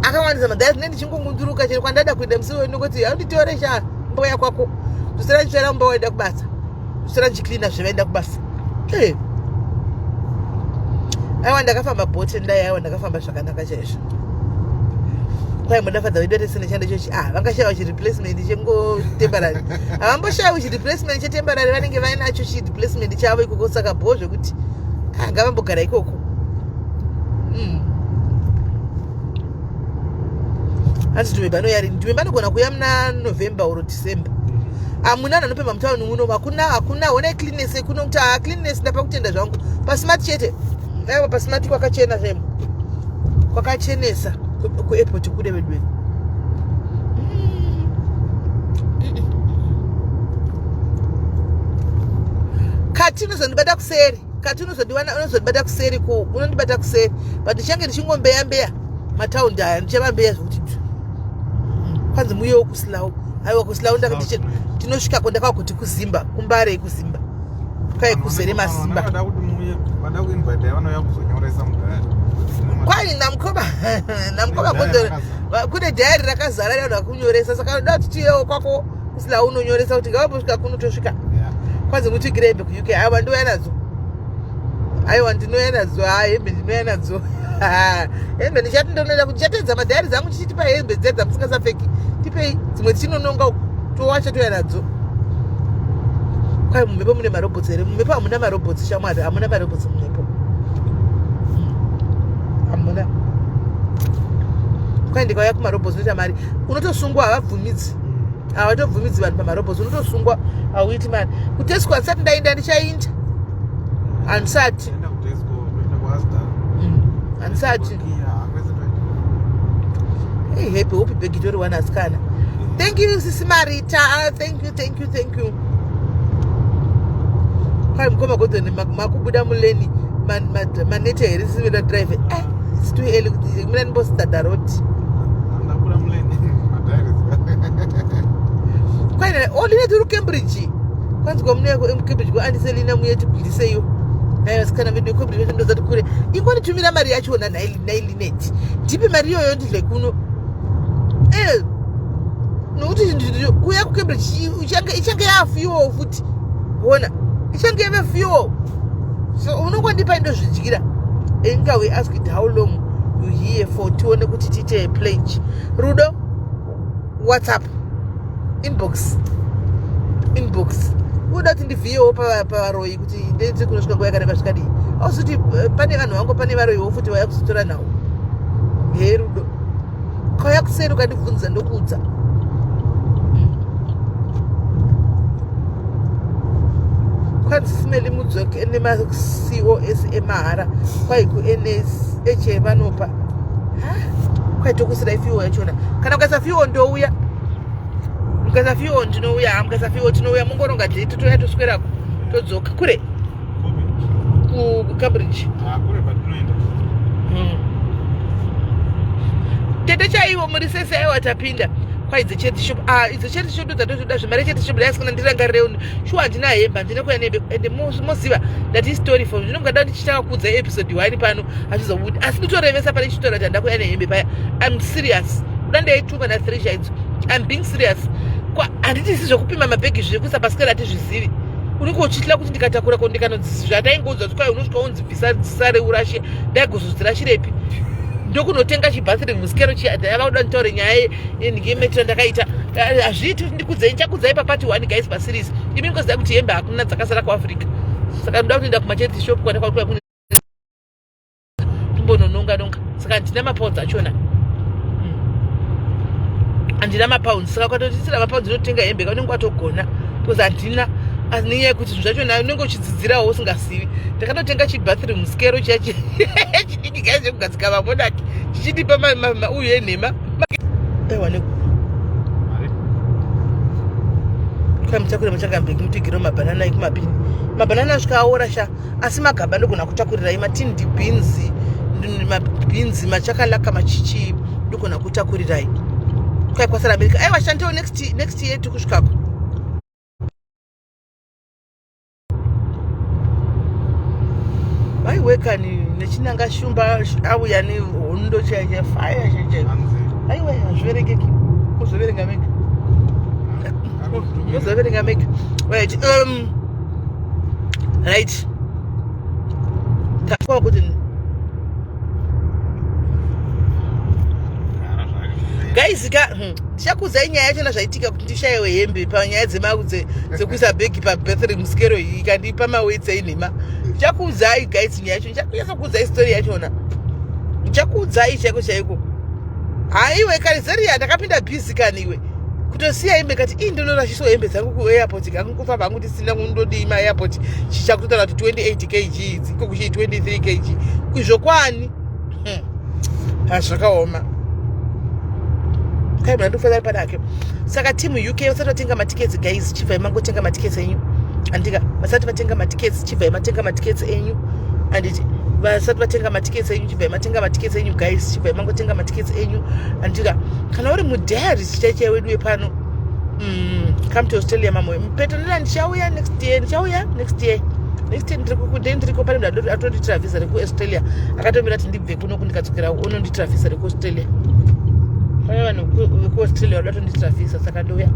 Akawandisa madiaries ne ndichingongunduruka chero kwandada kuenda musi uyo ndingoti haunditore sha mboya kwako. Ndosara ndichitsvaira mumba waenda kubasa. Ndosara ndichicleana zvevaenda kubasa. Eh. Aiwa ndakafamba bote ndai aiwa ndakafamba zvakanaka chaizvo. Kwai mudafadza vedu atese nechando ichochi ah vangashaiwa chireplacement chengotemporary. Havamboshaiwi chireplacement chetemporary vanenge vainacho chireplacement chavo ikoko saka bho zvekuti ah ngavambogara ikoko. Hanzi Dhumemba anouya rini? Dhumemba anogona kuuya muna November or December. Hamuna anhu anopemha mutauni muno, hakuna hakuna. Honai cleanness yekuno kuti haa cleanness ndapa kutenda zvangu. Pasmart chete. Aiwa pasmart kwakachena zvemo. Kwakachenesa kuairport kune vedu vedu. Kati unozondibata kuseri. Kati unozondiwana unozondibata kuseri ku unondibata kuseri. But ndichange ndichingombeya mbeya mataundi aya ndichavambeya zvekuti kwanzi muyewo kusilau. Aiwa kusilau ndakati tinosvikako ndakakuti kuzimba kumbare kuzimba. Kai kuzere masimba. Vanoda kuti muuye, vada kuinvite vanouya kuzonyoresa mudhayari. Kwai namukoma namukoma Gondoro kune dhayari rakazara rinoda kunyoresa saka unoda kuti tiyewo kwako kusilau unonyoresa kuti ngavambosvika kuno tosvika. Kwanzi mutigire hembe kuUK. Aiwa ndouya nadzo. Aiwa ndinouya nadzo. Haa hembe ndinouya nadzo. Hembe ndichati ndonoda kuti ndichateedza madhayari dzangu ndichitipa hembe dziya dzamusingasapfeki. Tipei dzimwe tichinononga uko towacha touya nadzo. Kwai mumhepo mune marobots here? Mumhepo hamuna marobots shamwari, hamuna marobots mumhepo. Hamuna. Kwai ndikauya kumarobots unoita mari. Unotosungwa havabvumidzi. Havatobvumidzi vanhu pamarobots unotosungwa hauiti mari. KuTesco handisati ndaenda ndichainda. Handisati. Enda kuTesco, toenda kuAsda. Handisati. Kia, kwese toenda. Hey, happy hope bag itori one asikana. Thank you sisi Marita. Thank you, thank you, thank you. Kwai mukoma Godwin makubuda muleni manete here sisi veda drive. It's too early kuti mina ndimbostada road. Ndabuda muleni. Madiaries. Kwai oh Lina tiri Cambridge. Kwanzi kwamunoya ku Cambridge ku Auntie Selina muye tibudiseiyo. Nayo asikana vedu Cambridge vacho ndozati kure. Ingonitumira mari yachona nhai Linet. Ndipe mari iyoyo ndidle kuno. Nokuti kuuya kuCambridge ichange yafuel futi. Ona ichange yave fuel. So unongondipa indozvidyira. Inga we asked how long you here for tione kuti tiite pledge. Rudo WhatsApp inbox inbox unoda kuti ndivhiyewo pavaroyi kuti nditi kunosvika nguva yakareba zvikadii ausi kuti pane vanhu vangu pane varoyiwo futi vauya kuzotora nhau he Rudo kauya kuseri ukandibvunza ndokuudza. Kwanzi simeli mudzoke nemaCOS emahara kwai kuNSH vanopa. Kwai tokusirai fuel yachona. Kana ukaisa fuel ndouya. Mukaisa fuel ndinouya, mukaisa fuel tinouya mungoronga date touya toswerako todzoka kure kuCambridge. Kure but tinoenda. Tete chaivo muri sese aiwa tapinda. Kwai dzecharity shop, ah, idzo charity shop ndodzatozoda zvemari yecharity shop. Dai sikana ndirangarireu shuwa, handina hembe, handina kuya nehembe. Ende moziva ndati story for ndinongada ndichitanga kuudza episode 1 pano hazvizobudi, asi nditorevesa pane chitora kuti handina kuya nehembe paya. I'm serious, kuda ndaitunga na 3 chaidzo. I'm being serious. Handiti isi zvekupima mabhegi zvekuisa pasikera hatizvizivi. Unenge uchitya kuti ndikatakura ko ndikanodzizvataingoudza kuti kwai unosvika unzi bvisa dzisare urashe, ndaigozodzirashirepi? Ndokunotenga chibathroom musikero chiya. Ndaiva kuda nditaure nyaya yengemetira ndakaita. Hazviiti kuti ndikudzei, ndichakudzai papati 1 guys, paseries imi ngoziva kuti hembe hakuna dzakasara kuAfrica. Saka ndoda kutoenda kumacharity shop kwandakwakuya kune tumbonononga nonga. Saka handina mapounds achona, handina mapounds. Saka ukatotisira mapounds inotenga hembe kaunenge watogona, because handina. Asi nenyaya yekuti zvinhu zvachona unenge uchidzidzirawo usingazivi. Ndakatotenga chibathroom skero chiya chidiki guys, chekugadzika mamonaki, chichitipa uyu enhema aiwa neku mutakure muchangambeki mutigire mabhanana ekumabhini. Mabhanana asvika aora sha, asi magaba ndogona kutakurirai matindi beans, mabhinzi, machakalaka, machichi ndogona kutakurirai. Kwai kwasara America. Aiwa, shantewo next year tikusvikako. Vaiwekani nechinanga shumba auya nehondo chaicha fire chaicha. Aiwa, hazviverengeki, muzoverenga mega, muzoverenga mega. Right, right, tafa kuti guys ka, ndichakuudzai nyaya yachona zvaitika kuti ndishayiwe hembe panyaya dzekuisa bhegi pabathroom skero iyi ikandipa maweights einhema. Ndichakuudzai guys nyaya yacho, ndichakunyatsokuudzai story yachona, ndichakuudzai chaiko chaiko. Haiwe karizeria, ndakapinda busy kaniwe kutosiya hembe kati ii ndonorashiswa hembe dzangu kuairport kangufamba hangu tisina kundodii maairport chichakutotaura kuti 28 kg idzi iko kuchii 23 kg kuzvokwani. Hazvakaoma kai, muna ndofanira panake. Saka team UK vasati vatenga matickets guys, chibvai mangotenga matickets enyu, andika? Vasati vatenga matickets, chibvai matenga matickets enyu, anditi? Vasati vatenga matickets enyu, chibvai matenga matickets enyu guys, chibvai mangotenga matickets enyu, andika? Kana uri mudiaries chaichai wedu wepano, come to Australia. Mamwe Petronela, ndichauya next year, ndichauya next year, next year ndiri ndiriko. Pane munhu atonditira visa rekuAustralia, akatomira kuti ndibve kunoku ndikadzokera unonditira visa rekuAustralia. Pane vanhu vekuAustralia vada kutonditira visa, saka ndouya.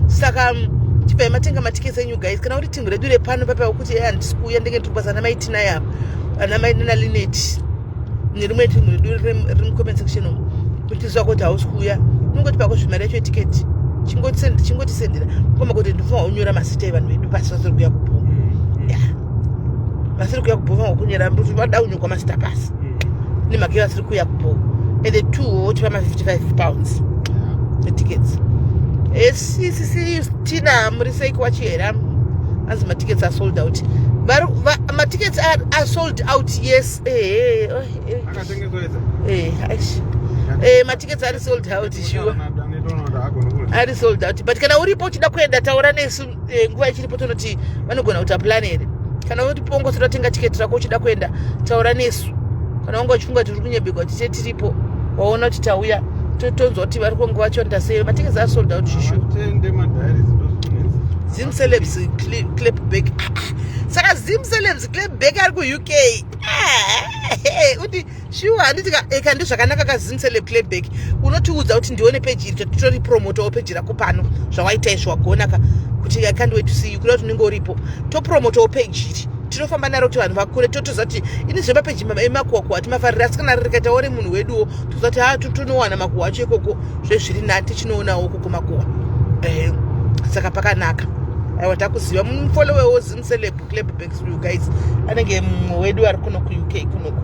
Saka chibvai matenga matickets enyu guys. Kana uri team redu repano papa wekuti e handisi kuuya, ndenge ndiri kubasa namaitina yapa, ana mai nanaLinet nerimwe team redu riri mucomment section umu, kuti zvako kuti hausi kuuya, unongoti pako zvimari yacho yetiketi chingotisendera koma kuti ndifunga unyora mazita evanhu vedu pasi vasiri kuuya kubhunga, ya vasiri kuuya kubhunga ngokunyora kuti vada kunyorwa mazita pasi nemhaka yevasiri kuuya kubhunga. Ende two votipa ma55 pounds etickets. Sisi Tina, muri sei kwachihera? Anzi matickets are sold out. Matickets are sold out, yes. Eh, oh, eh. Akatengeswa ese. Aish. Matickets ari sold out sure, ari sold out. But kana uripo uchida kuenda, taura nesu nguva ichiripo, tonoti vanogona kuita plan here. Kana uri pongo todatenga tiketi rako uchida kuenda, taura nesu. Kana wanga uchifunga kuti uri kunyebegwa, tite tiripo, waona kuti tauya, tonzwa kuti vari kunge vachonda sei. Matickets are sold out shishu. Tende madiaries ndozvinetsa. Zim Celebs clap back. Ah, ah. Saka Zim Celebs clap back ari kuUK uti shuwa handiti eka ndi zvakanaka ka. Zim Celeb clap back, unotiudza kuti ndione peji iri, titori promotawo peji rako pano. Zvawaita izvo wagona ka, kuti I can't wait to see you, kuda kuti unenge uripo, topromotawo peji iri, tinofamba naro kuti vanhu vakure. Totoziva kuti ini zvemapeji emakuhwa hatimafariri, asi kana rikaitawo remunhu weduwo, toziva kuti ha tonowana makuhwa acho ikoko zvezviri nani, tichinoonawo koko makuhwa. Saka pakanaka. Aiwa, takuziva, mufollowewo Zim Celeb clap back you guys. Anenge mumwe wedu ari kuno kuUK kunoku,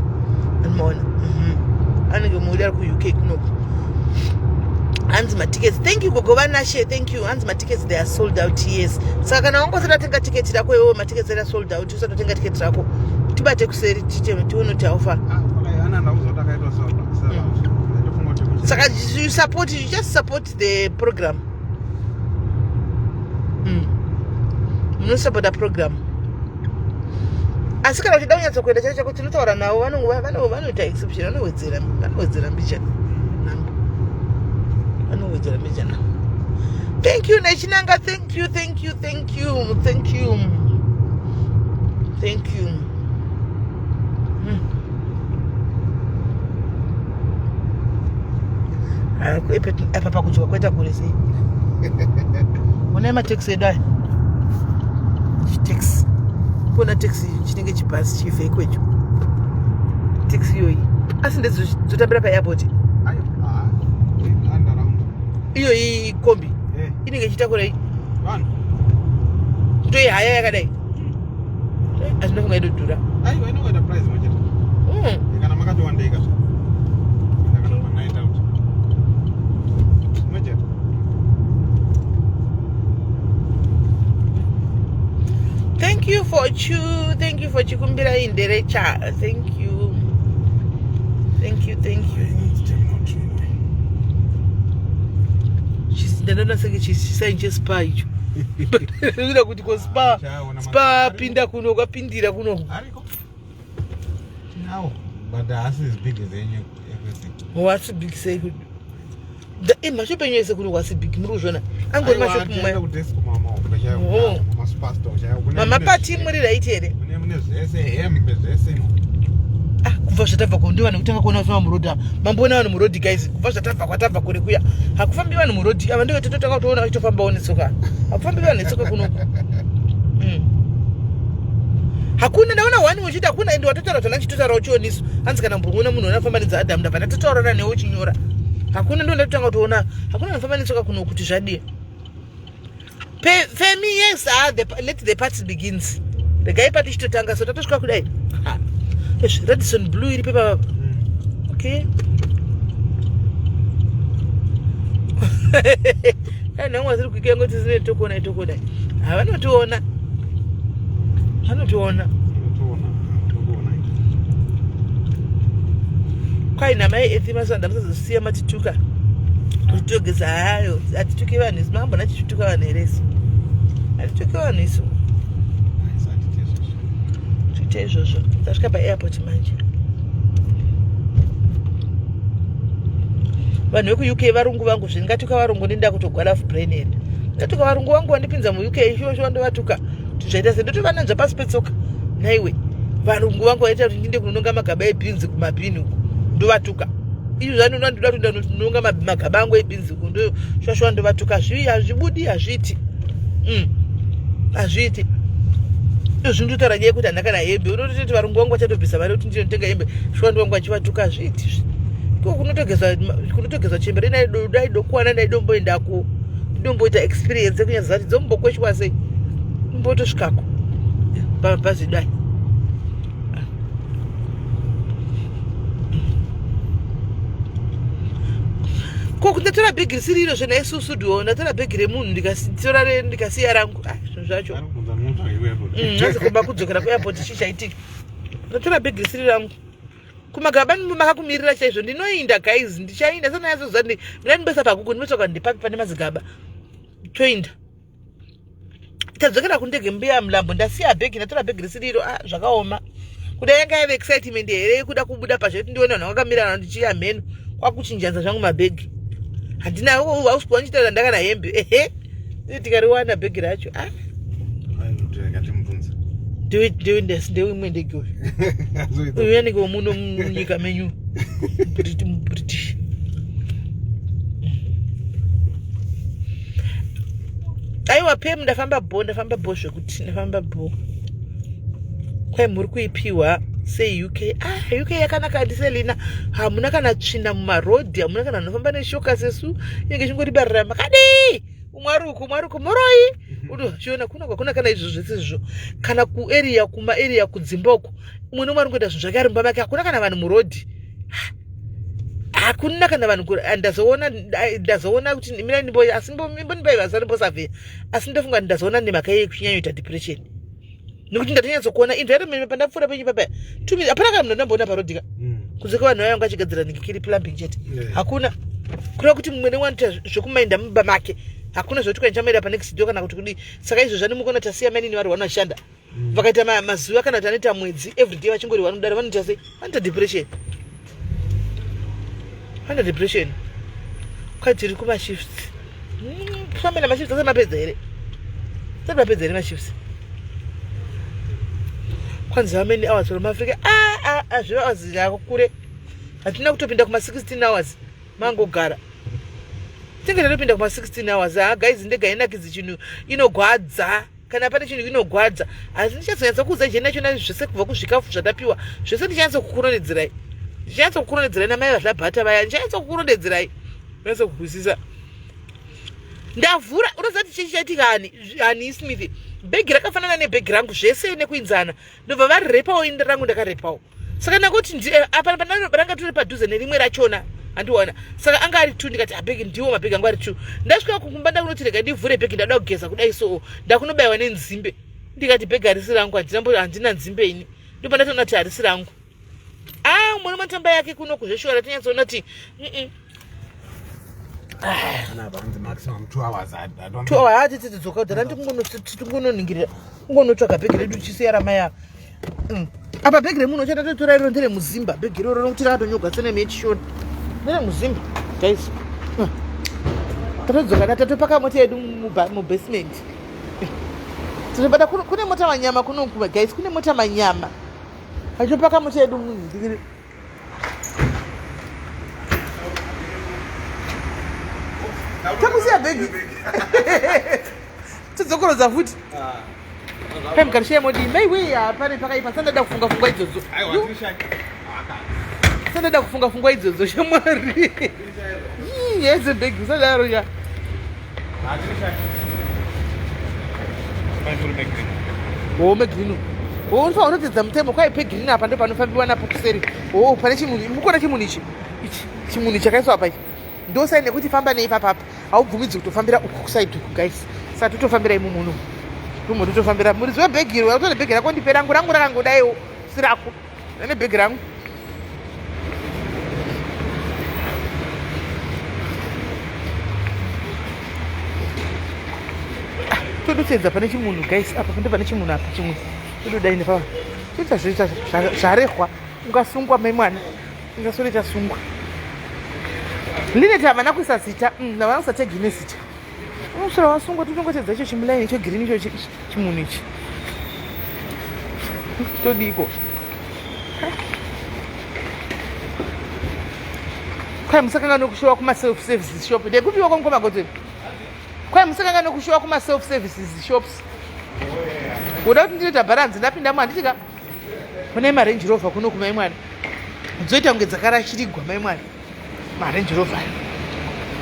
anomaona. Anenge mumwe wedu ari kuUK kunoku. Hanzi matickets, thank you gogo vanashe, thank you. Hanzi matickets, they are sold out, yes. Saka kana wanga usati watenga tiketi rako iwewe, matickets ari sold out, usati watenga tiketi rako, tibate kuseri tiite tione kuti haufa. Saka you support, you just support the program. Munosupporta program, asi kana uchida kunyatsokuenda chacho chako, tinotaura navo, vanoita exception, vanowedzera, vanowedzera mbichana namba. Kuwedzera mbijana. Thank you Nechinanga, thank you, thank you, thank you, thank you. Thank you. Apa pakudzoka kwaita kure sei? Onai mataxi edu aya. Chitaxi. Kuona taxi chinenge chibhasi chivheko icho. Taxi iyoyi. Asi ndedzotambira paairport. Iyoyi kombi. Eh. Inenge ichitakura vanhu. Ndoihaya yakadai. Eh, asi ndofunga inodhura. Aiwa inongoita price machete. Kana makatowandei ka. Kana pa night out. Machete. Thank you for chu. Thank you for chikumbira inderecha. Thank you. Thank you, thank you. Ndanoona senge chisaini chespa icho. Ndinoda kuti ko spa spa pinda kuno kwapindira kuno. Ariko. Tinawo. But haasi as big as any everything. What's big sei mashopu enyu ese kuno kwasi big muri kuzviona angori mashopu mumwe mamapati muri right here ah, kubva zvatabva ko ndivanhu kutanga kuona vafamba murodhi ava mamboona vanhu murodhi guys kubva zvatabva kwatabva kure kuya hakufambi vanhu murodhi ava ndivo tototanga kutoona vachitofambawo netsoka hakufambi vanhu netsoka kunoku Hakuna ndaona one uchiti hakuna ende watotaura zvana chitotaura uchioniso hanzi kana mboona munhu anofamba nedzaadamu ndabva ndatotaurana newe uchinyora hakuna ndo ndatotanga kutoona hakuna anofamba netsoka kuno kuti zvadii Femi yes ah, the, let the party begins regai pati ichitotanga so tatosvika kudai Radisson Blue iri pepa okay Dai nhangu vasiri kuika ngoti zine tokuona tokuona. Havanotiona. Vanotiona. Kwai namai Ethi masanda musazosiya matituka. Kutogeza hayo. Hatituki vanhu isu. Makambona tichituka vanhu here isu? Hatituki vanhu isu. Tuite izvozvo. Tasvika paairport manje. Vanhu vekuUK varungu vangu zvingatuka varungu ndinda kutogwara brain here. Ndatuka varungu vangu vandipinza muUK shuwa shuwa ndovatuka. Kuti zvaita sei ndotovananzva pasi petsoka. Nhaiwe varungu vangu vaita kuti ndinde kunononga magaba ebhinzi kumabhini uko ndovatuka. Izvo zvaninoda ndoda kuenda kunononga magaba angu ebhinzi uko ndo shuwa shuwa ndovatuka. Hazvibudi hazviiti. Hazviiti. Izvo ndinotaura nyaya yekuti handina kana hembe. Unototi varungu vangu vachatobvisa mari yekuti ndinotenga hembe. Shuwa ndi vangu vachivatuka hazviiti izvi. Iko kunotogezwa chembere dai dokuwana dai domboendako. Ndomboita experience yekunyaza kuti dzombokweshwa sei. Mbotosvikako. Pabhazi dai. Ko kundatora bhegi risiri iro zvena isusu duo ndatora bhegi remunhu ndikatora ndikasiya rangu. Ah, zvinhu zvacho. Hanzi kumba kudzokera kuairport chii chaitika. Ndatora bhegi risiri rangu. Kumagaba makakumirira chaizvo ndinoinda guys ndichainda sana yazoziva ndi mina ndibesa paGoogle ndinotsvaka ndipapi pane mazigaba toinda. Tadzokera kundege mbuya Mlambo ndasiya bhegi ndatora bhegi risiri iro ah zvakaoma. Kuda yanga yave excitement here yekuda kubuda pazhe kuti ndione vanhu vakamirana ndichiya mheno kwakuchinjanza zvangu mabhegi. Handina hausi kuona ndichitaura ndakana hembe ehe tikariwana bhegi racho ah. Ndeimwe ndege uyu uyu anenge wemuno munyika menyu British. Aiwa pem ndafamba bho ndafamba bho zvekuti ndafamba bho kwai muri kuipiwa seUK ah UK yakanaka andiselina hamuna kana tsvina mumarodhi hamuna kana anofamba neshoka sesu inenge ichingoribarira makadii umwe ari uku umwe ari uku muroi utochiona kuna kwakuna kana izvo zvese izvo kana kuarea kumaarea kudzimba uku umwe nomwe ari kungoita zvinhu zvake ari mumba make hakuna kana vanhu murodhi hakuna kana vanhu ndazoona ndazoona kuti mina ndimbo asi mbonipai basa ndimbosavheya asi ndofunga ndazoona nemhaka yei kuchinyanyoita depression nekuti ndatonyatsokuona environment pandapfuura penyu papa tumi hapana kana munhu andamboona parodhika kunze kwevanhu vaya vanga vachigadzira ningikiri plumbing chete hakuna kureva kuti mumwe nemwe anoita zvekumainda mumba make hakuna zvekuti kwandichamaida panext door kana kuti kudii saka izvo zvanimukuona tasiya mainini vari vanoshanda vakaita mazuva kana kuti anoita mwedzi everyday vachingori vanodaro vanoita sei vanoita depression vanoita depression. Kwatiri kumashifts. Fambe namashifts asati mapedza here? Asati mapedza here mashifts? Kwanzi how many hours from Africa? Ah ah ah zviva hours zvako kure. Hatina kutopinda kuma 16 hours mangogara. Tinge tatopinda kuma 16 hours. Ah guys ndega inakidzi chinhu inogwadza. Kana pane chinhu inogwadza. Asi ndichazonyatsa kuudza jeni yacho zvese kubva kuzvikafu zvatapiwa. Zvese ndichanyatsa kukurondedzerai. Ndichanyatsa kukurondedzerai namai vazvabhata vaya. Ndichanyatsa kukurondedzerai. Nyatsa kuhwisisa. Ndavhura unoziva kuti chii chaitika hani hani Smith. Bhegi rakafanana nebhegi rangu zvese nekuinzana. Ndobva varirepawo ini rangu ndakarepawo. Saka ndakuti eh, apa ranga tori padhuze nerimwe rachona andiona saka anga ari two ndikati abhegi ah, ndiwo mabhegi angu ari two ndasvika kukumba ndakunoti rega ndivhure bhegi ndada kugeza kudai so ndakunobaiwa nenzimbe ndikati bhegi harisi rangu handina nzimbe ini ndopandatoona kuti harisi rangu ah mwana matamba yake kuno kuzveshuwa ratonyatsoona kuti titidzoka kudhara ndikungononingirira kungonotsvaga bhegi redu chisiya ramai ava mm. apa bhegi remunhu uchada totora iro ndere muzimba bhegi iroro nokuti rakatonyogwa seneme yechishona ndere muzimba guys mm. tatodzoka da tatopaka mota yedu mubasement tinobata kune mota manyama kunokuva guys kune mota manyama achopaka mota yedu munhu takusiya bhegi tidzokorodza futi ah. Mukarishiya modii maiwe pane pakaipa sandada kufunga fungwa idzodzo sandada kufunga fungwa idzodzo shamwari yeze bhegi usadaro ya Home green. Oh, unofanira kunotedza mutemo kwai pegreen apa ndo panofambiwa napo kuseri. Oh, pane chimunhu, mukuona chimunhu ichi. Ichi chimunhu chakaiswa apa ichi. Ndo sign yekuti famba neipapa apa. Haubvumidzwi kutofambira uku kuside uku guys. Saka totofambira imomo muno. Ndomo totofambira. Muridzi webhegi iro, utore bhegi rako ndipe rangu, rangu rakangodaiwo sirako. Ane bhegi rangu. Ah, todotsedza pane chimunhu guys apa ndo pane chimunhu apa chimunhu tododai nepava toita zvoita zvarehwa ungasungwa mai mwana ungasore chasungwa linet havana kuisa zita mm, havana kuisa tegi nezita unosvira wasungwa totongoteedza icho chimulaini icho girini icho chimunhu ichi todiko kwai musakanga nokushowa kumaself services shop ndekupiwa kwamukoma godzeni kwai musakanga nokushowa kumaself services shops uda kuti ndinoita bharanzi ndapindamo handitika kune marange rover kuno kumai mwana dzoita kunge dzakarashirigwa mai mwana marange rover ayo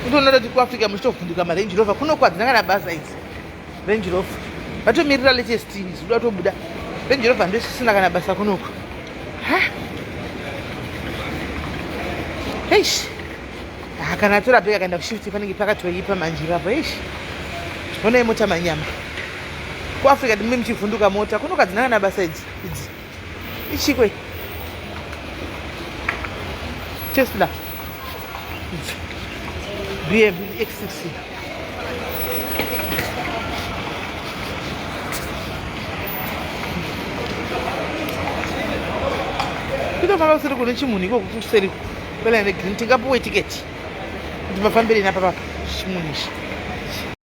utoona kuti kuafrica muchitovhunduka marange rover kuno kwadzina kana basa idzi range rover vatomirira latest zuda tobuda range rover ndosisina kana basa kunoku ha eish ah, kana atora bheka akaenda kushift panenge pakatoipa manje ipapo eish honai mota manyama kuafrica ndimwe muchivhunduka mota kuno kwadzina kana basa idzi idzi ichikwe tesla bm x6 kutofamba kuseri kune chimunhu ikoko kuseri kwelaine green tingapuwe tiketi kuti mafambire napapapa chimunhu ichi.